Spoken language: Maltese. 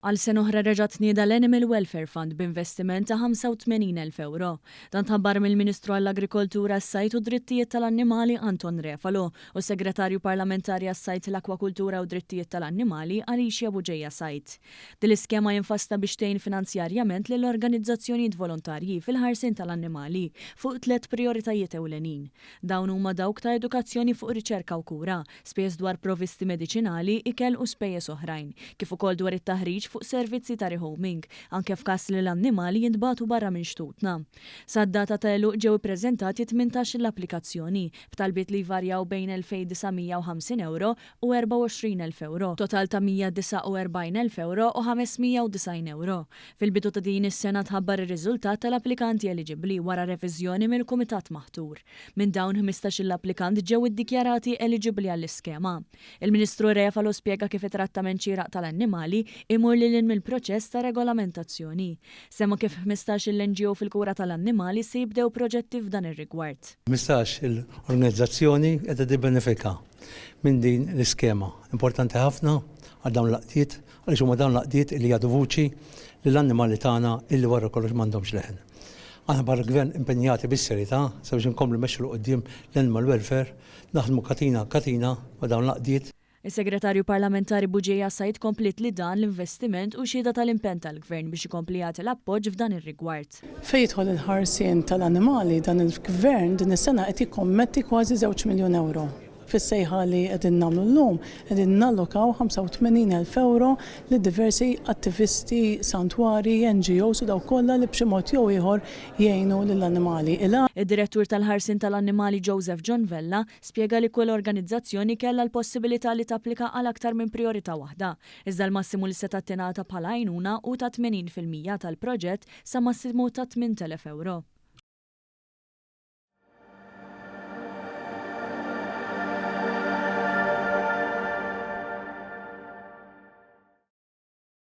Għal sena oħra reġa' tnieda l-Animal Welfare Fund b'investiment ta' 85,000 ewro. Dan tħabbar mill-Ministru għall-Agrikoltura, s-Sajd u d-Drittijiet tal-Annimali Anton Refalo u s-Segretarju Parlamentari għas-Sajd, l-Akwakultura u d-Drittijiet tal-Annimali Alicia Bugeja Said. Din l-iskema hi mfassla biex tgħin finanzjarjament lil organizzazzjonijiet volontarji fil-ħarsien tal-annimali fuq tlett prijoritajiet ewlenin. Dawn huma dawk ta' edukazzjoni fuq riċerka u kura, spejjeż dwar provvisti mediċinali, ikel u spejjeż oħrajn, kif ukoll dwar it-taħriġ fuq servizzi ta' rehoming, anke f'każ li l-annimali jintbagħtu barra minn xtutna. Sad-data ta' għeluq ġew ippreżentati 18-il applikazzjoni, b'talbiet li jvarjaw bejn 2,950 ewro u 24,000 ewro, total ta' 149,000 ewro u 590 ewro. Fil-bidu ta' din is-sena tħabbar ir-riżultat tal-applikanti eliġibbli wara reviżjoni mill-kumitat maħtur. Minn dawn, 15-il applikant ġew iddikjarati eliġibbli għall-iskema. Il-Ministru Refalo spjega kif it-trattament xieraq tal-annimali imur lil hinn mill-proċess ta' regolamentazzjoni. Semma kif 15-il NGO fil-kura tal-annimali se jibdew proġetti f'dan ir-rigward. 15-il organizzazzjoni qiegħda tibbenefika minn din l-iskema. Importanti ħafna għal dawn l-għaqdiet għaliex huma dawn l-għaqdiet li jagħtu vuċi lill-annimali tagħna illi wara kollox m'għandhomx leħen. Aħna bħala Gvern impenjati bis-serjetà sabiex inkomplu mmexxu 'l quddiem l-animal welfare, naħdmu katina katina ma' dawn l-għaqdiet. Is-Segretarju Parlamentari Bugeja Said kompliet li dan l-investiment hu xhieda tal-impenn tal-Gvern biex ikompli jagħti l-appoġġ f'dan ir-rigward. Fejn jidħol il-ħarsien tal-annimali, dan il-Gvern din is-sena qed jikkommetti kważi żewġ miljun ewro. Fis-sejħa li qegħdin nagħmlu llum, qegħdin nallokaw 85,000 ewro lil diversi attivisti, santwarji, NGOs u dawk kollha li b'xi mod jew ieħor jgħinu lill-annimali. Id-Direttur tal-Ħarsien tal-Annimali Joseph John Vella spjega li kull organizzazzjoni kellha l-possibilità li tapplika għal aktar minn prijorità waħda, iżda l-massimu li setgħet tingħata bħala għajnuna hu ta' 80% tal-proġett sa massimu ta' 8,000 ewro.